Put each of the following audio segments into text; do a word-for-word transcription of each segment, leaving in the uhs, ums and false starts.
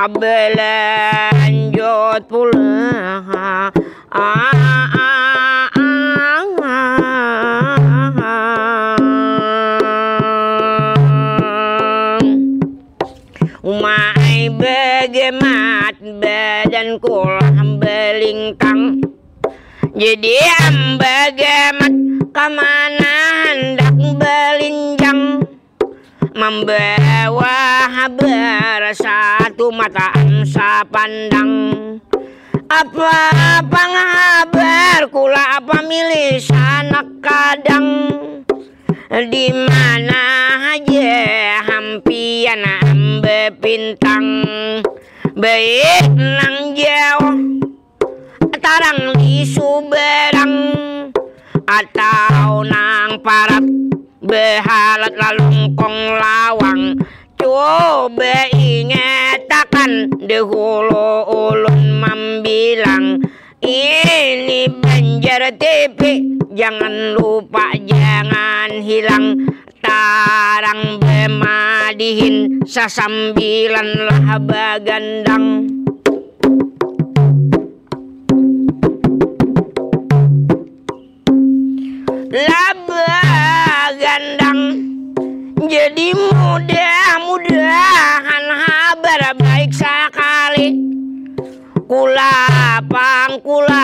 Belanjut pulang. Umai begemat, badan kulah belingkang. Jadi ambegemat, kamana handak belinjang. Mambawa habar satu mata am sapandang. Apa pang habar kula apa milih sanak kadang. Di mana haja hampian am bepintang. Baik nang jauh tarang di subarang. Atau nang parat behalat lalungkung lawang. Coba ingatakan dahulu ulun mambilang. Ini Banjar T V, jangan lupa, jangan hilang. Tarang bemadihin sasambilan lah bagandang. Laba gandang. Jadi mudah-mudahan habar baik sakali. Kula pangkula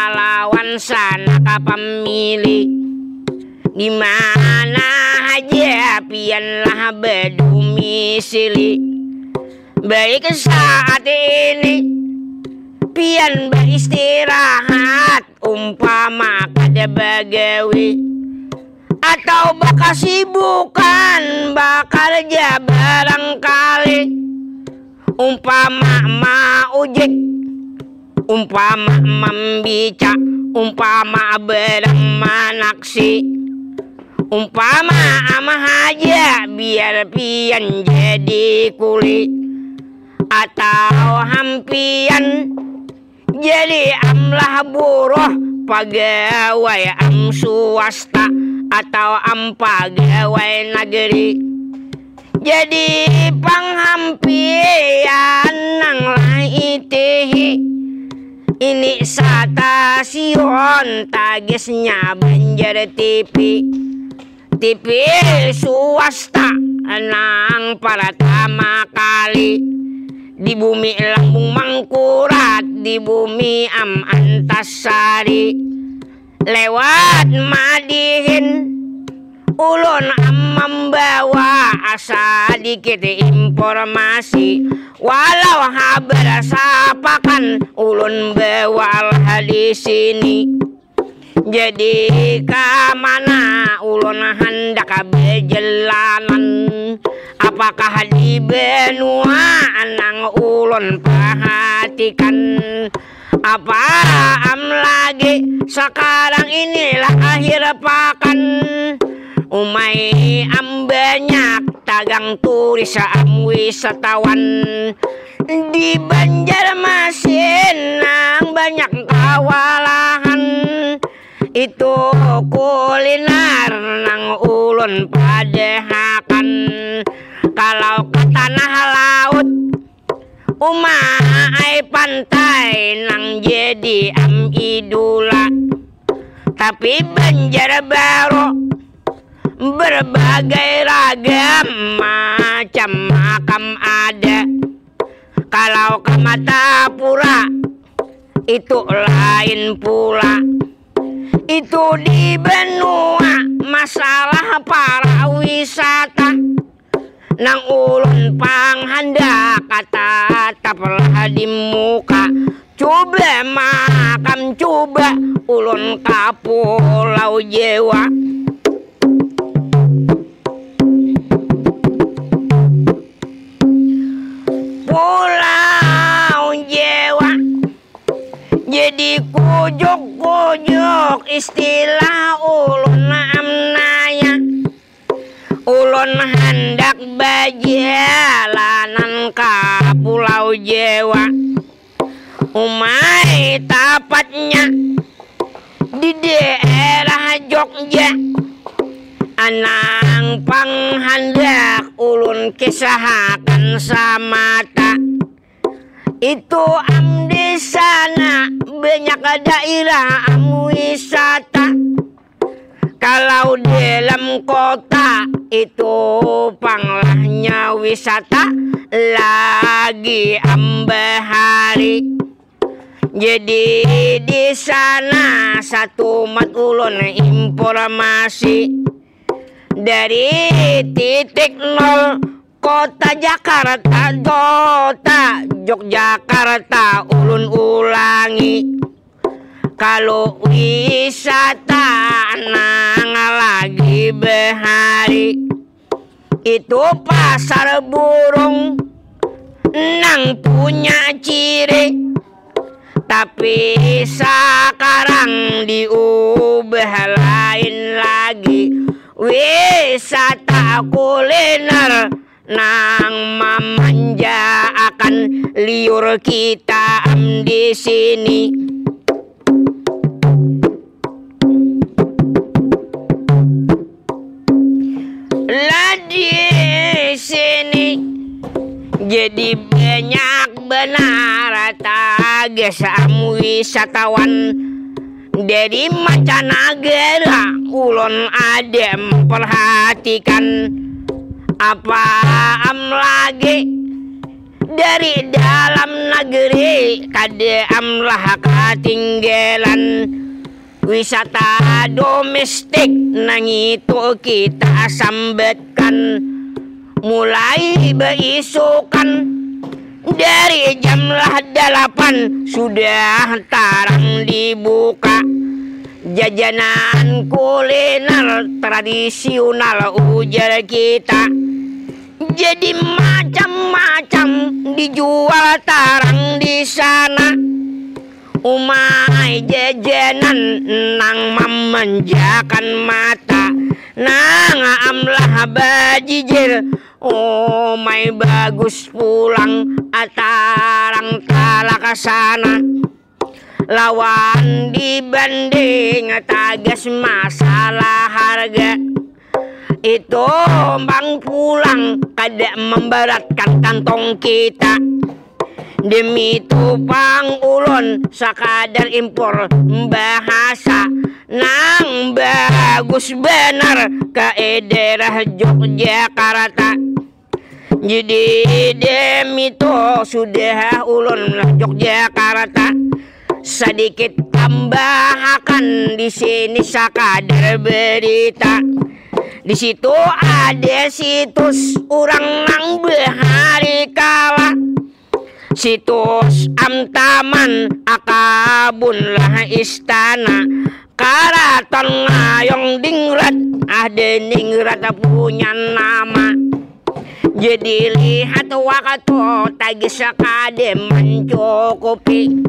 alawan sanaka pamili. Di mana haja pian lah badumisili. Baik saat ini pian baistirahat, umpama kada bagawi atau bakasibukan bakarja barangkali, umpama maujik, umpama mambica, umpama barang manaksi, umpama ama haja biar pian jadi kuli atau hampian. Jadi am lah buruh pagawai am swasta atau am pagawai nageri. Jadi panghampian nang lah itihi. Ini stasiun tagisnya Banjar T V. T V swasta nang paratama kali di bumi Lambung Mangkurat, di bumi am Antasari. Lewat madihin ulun am mambawa sadikit informasi. Walau habar sapakan ulun bawalah di sini. Jadi kamana ulun handak bejelanan? Apakah di benua nang ulun pahatikan? Apa am lagi sakarang inilah akhir pakan? Umai am banyak tagang turis am wisatawan. Di Banjarmasin nang banyak kawalahan. Itu kulinar nang ulun padahakan. Kalau ka tanah laut, uma ai pantai nang jadi am idula. Tapi Banjarbaru berbagai ragam macam makam ada. Kalau ka Martapura itu lain pula. Itu di benua masalah para wisata. Nang ulun pang handak tataplah di muka. Cuba makam cuba ulun ka Pulau Jawa. Pulau Jawa. Jadi kujuk-kujuk istilah ulun am naya. Ulun handak bajalanan ka Pulau Jawa. Umai tapatnya di daerah Jogja. Anang pang handak ulun kisahakan samata. Itu am di sana banyak daerah am wisata. Kalau dalam kota itu panglahnya wisata lagi am bahari. Jadi di sana satu mat ulun informasi dari titik nol kota Jakarta, kota Yogyakarta ulun ulangi. Kalau wisata nang lagi bahari itu pasar burung nang punya ciri. Tapi sekarang diubah lain lagi, wisata kuliner nang memanjakan liur kita am di sini. Lah di sini jadi banyak benar tagasam wisatawan dari mancanegara. Ulun ada memperhatikan apa am lagi dari dalam negeri kada am lah ketinggalan. Wisata domestik nang itu kita sambatkan mulai beisukan dari jam lah delapan sudah tarang dibuka. Jajanan kuliner tradisional ujar kita jadi macam-macam dijual tarang di sana. Umai jajanan nang memanjakan mata nang amlah bajijir. Umai bagus pulang atarang talaksana lawan dibanding tagas masalah harga. Itu bang pulang kada memberatkan kantong kita. Demi itu pang ulun sakadar impor bahasa nang bagus banar ka daerah Yogyakarta. Jadi demi itu sudah ulun Yogyakarta sedikit tambahakan di sini sakadar berita. Di situ ada situs urang nang bahari kala. Situs am taman akabun lah istana karaton ngayong dingrat. Ah, dingrat punya nama. Jadi lihat waktu tagis kada mencukupi.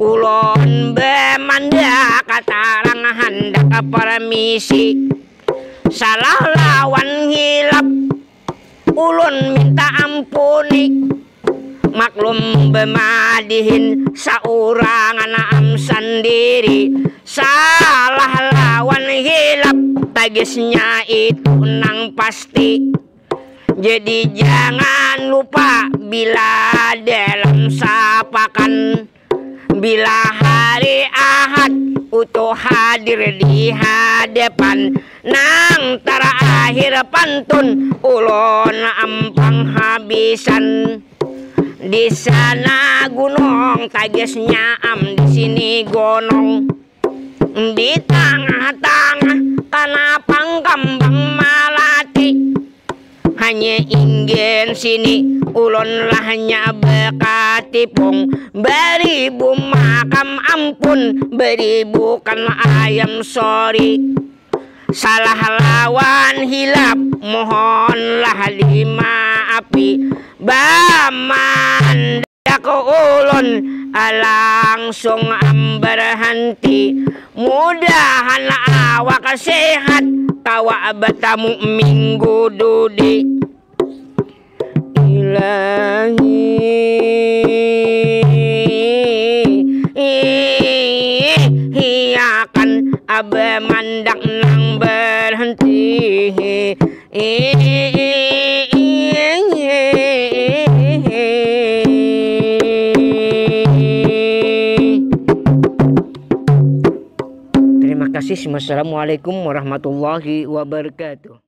Ulun bemanda katarang handak permisi. Salah lawan hilap ulun minta ampuni. Maklum bemadihin saurang anaam sendiri. Salah lawan hilap tagisnya itu nang pasti. Jadi jangan lupa bila dalam sapakan bila hari Ahad utuh hadir di hadapan nang terakhir pantun ulun ampang habisan. Di sana gunung tagisnya am di sini gunung di tangah-tangah kanapang kambang malati. Hanya ingin sini ulun lahnya bekatipung beribu makam ampun beribukan ayam sori. Salah lawan hilap mohonlah dimaapi. Baman aku ulun langsung ambar henti. Mudahan awak sehat kawa batamu minggu dudi. Ilahi hiakan abah mandak nang berhenti. Sis, wassalamualaikum warahmatullahi wabarakatuh.